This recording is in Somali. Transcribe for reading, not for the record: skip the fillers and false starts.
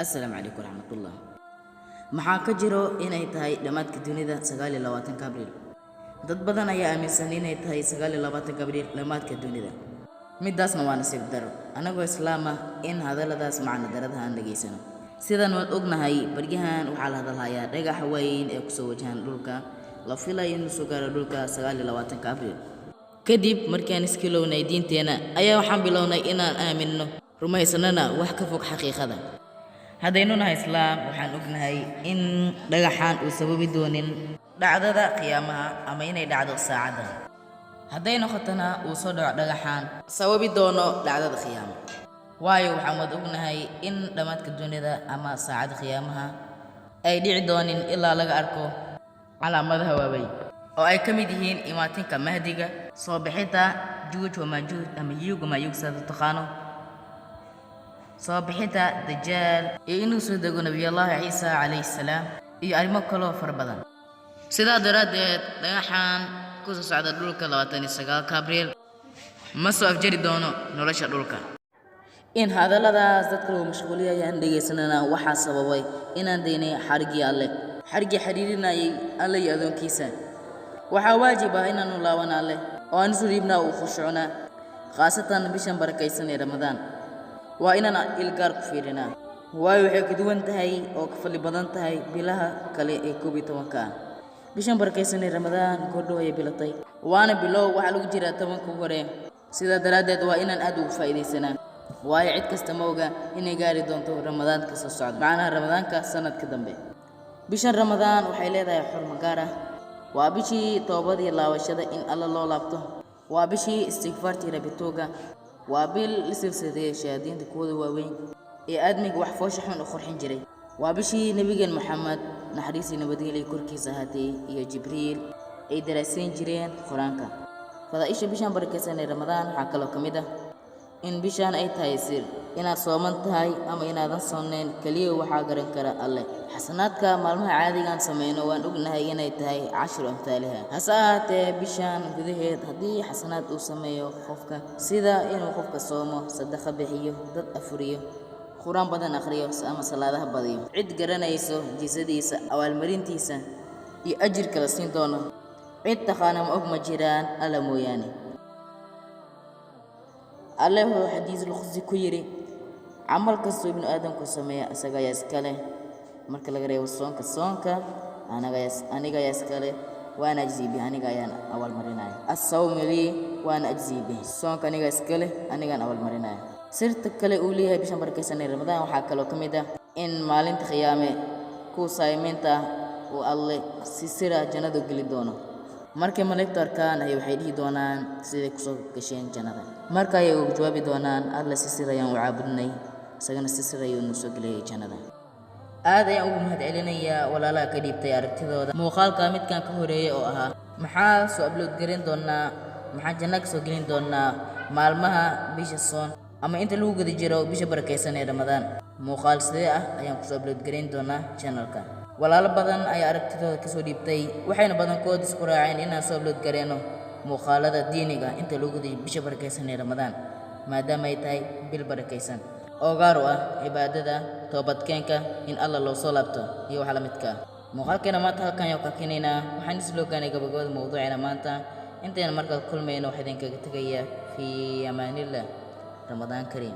Assalaamu calaykum waraxmatullah. Maxaa ka jiro inay tahay dhammaadka dunida 29-ka Abriil? Dad badan ayaa aaminsan inay tahay 29-ka Abriil dhammaadka dunida. Midaasna waa nasiib daro, anagoo Islaam ah in hadalladaas macno darada aan dhegaysano. Sidaan waan ognahay, baryahan waxaa la hadalhayaa dhagaxa weyn ee kusoo wajahan dhulka, la filayo inuu soo gaaro dhulka 29-ka Abriil. Kadib markaan iskilownay diinteena ayaa waxaan bilownay inaan aaminno, rumaysanana wax ka fog xaqiiqada. Haddaynu nahay Islaam, waxaan ognahay in dhagaxan uu sababi doonin dhacdada qiyaamaha ama inay dhacdo saacadda. Hadday noqotona uu soo dhaco dhagaxan, sababi doono dhacdada qiyaama. Waayo, waxaan wada ognahay in dhammaadka dunida ama saacadda qiyaamaha ay dhici doonin ilaa laga arko calaamadaha waaweyn oo ay ka mid yihiin imaatinka Mahdiga, soo bixinta Juuj wa Maajuuj ama Yuug wa Maayuug sidaad u taqaano, soo bixinta Dajaal iyo inuu soo dego Nabiyullaahi Ciisa calayhi salaam iyo arrimo kaloo fara badan. Sidaa daraaddeed, dhagaxan ku soo socda dhulka 29-ka Abriil ma soo afjari doono nolosha dhulka. In hadalladaas dadka lagu mashquuliyay aan dhegaysanana waxaa sababay inaan daynay xariggii Alle, xariggii xiriirinayay Alle iyo adoonkiisa. Waxaa waajib ah inaanu laabano Alle oo aan isu dhiibnaa uu khushucnaa, khaasatan bishan barakaysan ee Ramadaan. Waa inaan ilgaar ku fiirinaa, waayo waxay ka duwan tahay oo ka fadli badan tahay bilaha kale ee 11-ka ah. Bishan barakaysan ee Ramadaan goordhow ayay bilatay, waana bilow. Waxaa lagu jiraa 10-ka ugu hore. Sidaa daraaddeed waa inaan aad ugu faa'iidaysanaa, waayo cid kasta ma oga inay gaari doonto Ramadaanka soo socda, macnaha Ramadaanka sanadka dambe. Bishan Ramadaan waxay leedahay xurmo gaar ah. Waa bishii toobad iyo laabashada, in Alla loo laabto. Waa bishii istikfaartii rabitooga. Waa bil la silsiladeeyay shayaadiinta kuwooda waaweyn ee aadmiga wax foosha xun u qurxin jiray. Waa bishii Nebigeen Moxamed, naxariisii nabadgelyo korkiisa ahaatay, iyo Jibriil ay daraasayn jireen Qur-aanka. Fadaa'isha bishan barakaysan ee Ramadaan waxaa kaloo ka mid ah in bishaan ay tahay sir. Inaad sooman tahay ama inaadan soomnayn keliya waxaa garan kara Alle. Xasanaadka maalmaha caadigaan samayno waan ognahay inay tahay cashru amhaaliha. Hase ahaatee, bishaan gudaheed haddii xasanaad uu sameeyo qofka, sida inuu qofka soomo, sadaqa bixiyo, dad afuriyo, Qur-aan badan akhriyo ama salaadaha badiyo, cid garanayso jisadiisa, abaalmarintiisa iyo ajirka la siin doono cid taqaana ma og ma jiraan, Alla mooyaane. Alle wuxuu xadiisul qudsi ku yidhi: "Camal kastoo ibnu aadamku sameeya isaga ayaa iska leh, marka laga reebo soonka. Soonka aniga ayaa iska leh, waana ajzii bih, aniga ayaan abaalmarinaya. Assawmu lii waana ajzii bih." Soonka aniga iska leh, anigaan abaalmarinaya. Sirta kale uu leeyahay bishan barakaysan ee Ramadaan waxaa kaloo ka mid ah in maalinta qiyaame kuwa saayimiinta ah uu Alle si sira jannada u geli doono. Markay malaa'igtu arkaan ayay waxay dhihi doonaan: "Siday kusoo gasheen jannada?" Marka ayay ugu jawaabi doonaan: "Alle si sir ayaan u caabudnay, isagana si sir ayuu noo soo geliyay jannada." Aad ayaan ugu mahadcelinayaa walaalaha ka dhiibtay aragtidooda muuqaalka midkan ka horeeyay oo ahaa: maxaa soo upload garin doonaa, maxaa janno ka soo gelin doonaa maalmaha bisha soon ama inta lagu guda jiro bisha barakaysan ee Ramadaan? Muuqaal sidee ah ayaan kusoo upload garin doonaa channelka? Walaalo badan ayaa aragtidooda kasoo dhiibtay, waxayna badankood isku raaceen inaan soo upload gareyno muuqaalada diiniga inta lagu guda jiro bisha barakaysan ee Ramadaan, maadaama ay tahay bil barakaysan oo gaar u ah cibaadada, toobadkeenka, in Alla loo soo laabto iyo wax la midka ah. Muuqaalkeena maanta halkan ayaan ka keenaynaa. Waxaan isla ogaanay gabagabada mawduuceena maanta. Intayna markaa kulmayno, waxaa idinkaga tegayaa fii amaanillah. Ramadaan kariim.